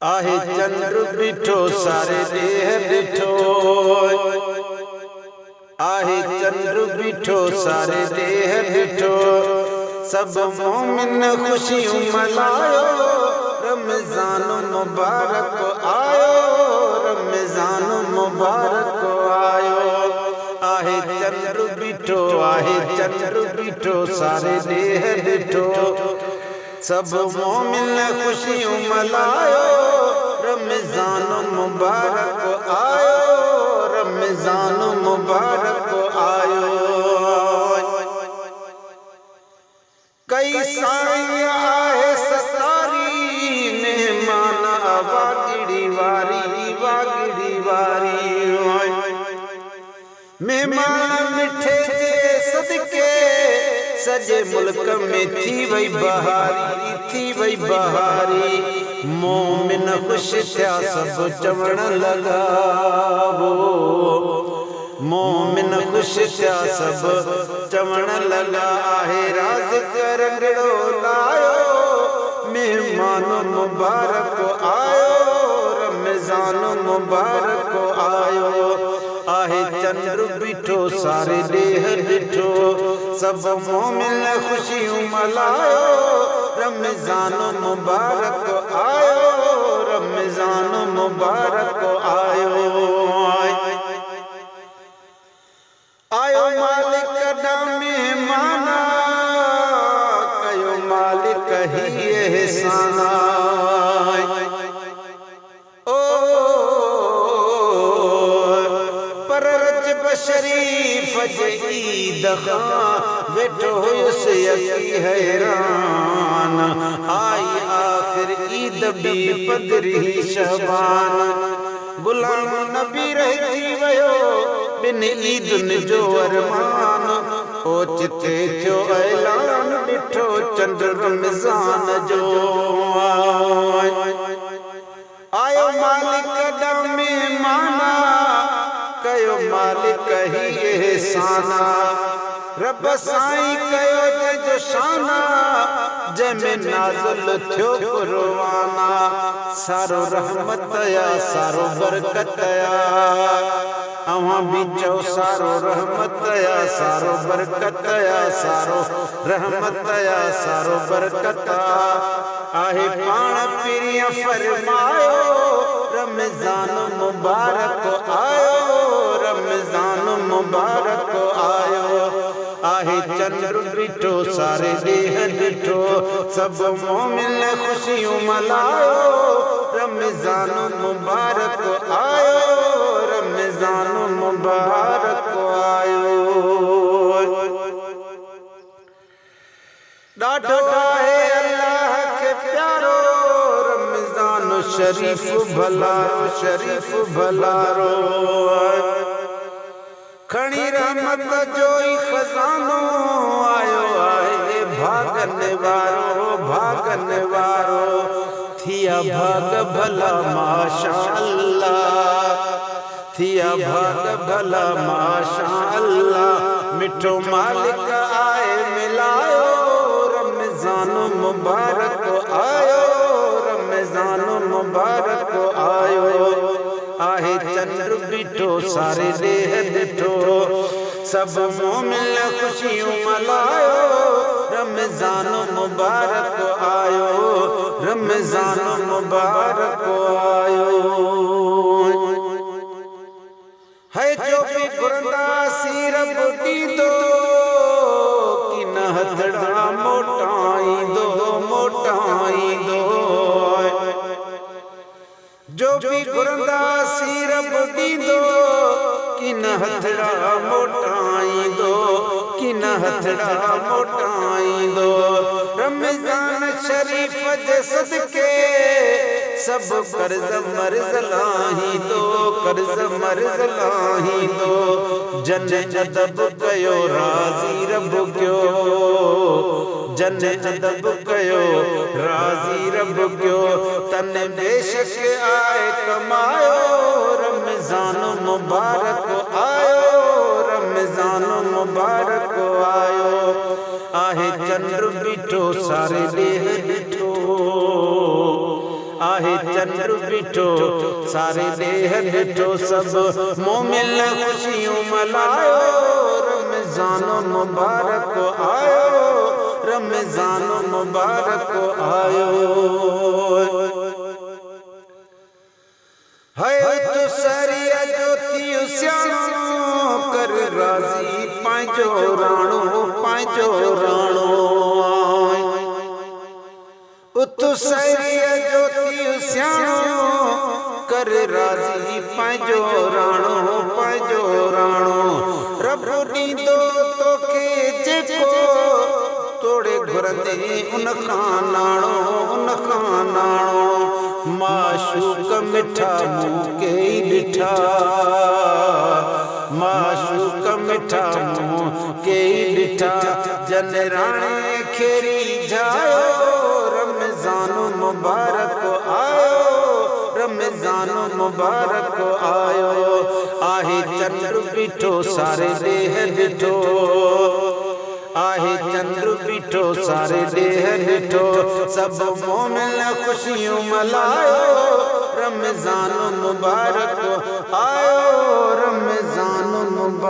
आहे चंड बीठो सारे ॾेह ॾिठो, आहे चंड बीठो सारे ॾेह ॾिठो, सभु मोमिन ख़ुशियूं मल्हायो, रमज़ान मुबारक आयो, रमज़ान मुबारक आयो। आहे चंड बीठो, आहे चंड बीठो सारे ॾेह ॾिठो, सभु मोमिन ख़ुशियूं मल्हायो, रमज़ान मुबारक आयो, रमज़ान मुबारक आयो। कई साईं आहे सतारी, मेहमान वागड़ी वारी, वागड़ी वारी। मेहमान मिठे जे सदके सॼे मुल्क में थी वई बहारी, थी वई बहारी। मोमिन ख़ुशि थिया सभु चवण लॻा, मोमिन ख़ुशि थिया सभु चवण लॻा, आहे राज़िक रंगड़ो लायो, मेहमान मुबारक आयो, रमज़ान मुबारक आयो। आहे चंड बीठो सारे ॾेह ॾिठो, सभु मोमिन ख़ुशियूं मल्हायो, रमज़ान मुबारक आयो, रमज़ान मुबारक आयो। आयो मालिक ॾांहुं मेहमान, कयो मालिक ही एहसान। ओ पर रजब शरीफ़ जे ईद खां वेठो हुयुसि अची हैरान, आई आख़िर ईद बि पंद्रहीं शबान। गुलाम नबी रहिजी वियो ॿिनि ईदुनि जो अरमान, ओचिते थियो ऐलान ॾिठो चंड रमज़ान जो। आयो मालिक ॾांहुं मेहमान, कयो मालिक ही एहसान। रब साईं कयो जंहिंजो शान, जंहिंमें नाज़िल थियो कुर्बान। सारो रहमत आ, सारो बरकत आ, अव्हां बि चओ सारो रहमत आ, सारो बरकत आ, सारो रहमत आ, सारो बरकत आ। आहे पाण पीरीअ फरमायो, रमज़ान मुबारक आयो, रमज़ान मुबारक आयो। आहे चंड बीठो सारे ॾेह ॾिठो, सभु मोमिन ख़ुशियूं मल्हायो, रमज़ान मुबारक आयो, रमज़ान मुबारक आयो। ॾाढो आहे अल्लाह खे प्यारो, रमज़ान शरीफ़ भलारो, शरीफ़ भलारो। खणी रहमत जो ई ख़ज़ानो आयो आहे भागन वारो, भागन वारो। थिया भाग भला माशाअल्लाह, थिया भाग भला माशाअल्लाह। मिठो मालिक आए मिलायो, रमज़ान मुबारक आयो, रमज़ान मुबारक आयो। आहे चंड बीठो सारे ॾेह ॾिठो, सभु मोमिन ख़ुशियूं मल्हायो, रमज़ान मुबारक आयो, रमज़ान मुबारक आयो। है जो बि घुरंदासीं रब ॾींदो, की न हथड़ा मोटाईंदो, मोटाईंदो। जो बि घुरंदासीं रब ॾींदो, की न हथड़ा मोटाईंदो, की न हथड़ा मोटाईंदो। रमज़ान शरीफ़ जे सदके सभु कर्ज़ मर्ज़ लाहींदो, कर्ज़ मर्ज़ लाहींदो। जन अदब कयो राज़ी रब कयो, जन अदब कयो राज़ी रब कयो। तन बेशक आए कमायो, रमज़ान मुबारक आयो, रमज़ान मुबारक आयो। आहे चंड बीठो सारे ॾेह ॾिठो, آهي چنڊ بيٺو، ساري ڏيهه ڏٺو، سڀ مومن خوشيون ملهايو، رمضان مبارڪ آيو، رمضان مبارڪ آيو. هي تو سريءَ جو ٿي سياڻو، ڪر راضي پنهنجو راڻو، پنهنجو راڻو. اٿ سريءَ جو ٿي سياڻو، ڪر راضي پنهنجو راڻو، پنهنجو راڻو. رب ڏيندو توکي جيڪو، توڙي گهرندي ان کان ناڻو، ان کان ناڻو. معشوق مٺا مون ڪيئي ڏٺا، معشوق مٺا مون ڪيئي ڏٺا، جن راڻي کي ريجهايو، رمضان مبارڪ آيو، رمضان مبارڪ آيو. آهي چنڊ بيٺو، ساري ڏيهه ڏٺو، آهي چنڊ بيٺو، ساري ڏيهه ڏٺو، سڀ مومن خوشيون ملهايو، رمضان مبارڪ آيو، رمضان مبارڪ.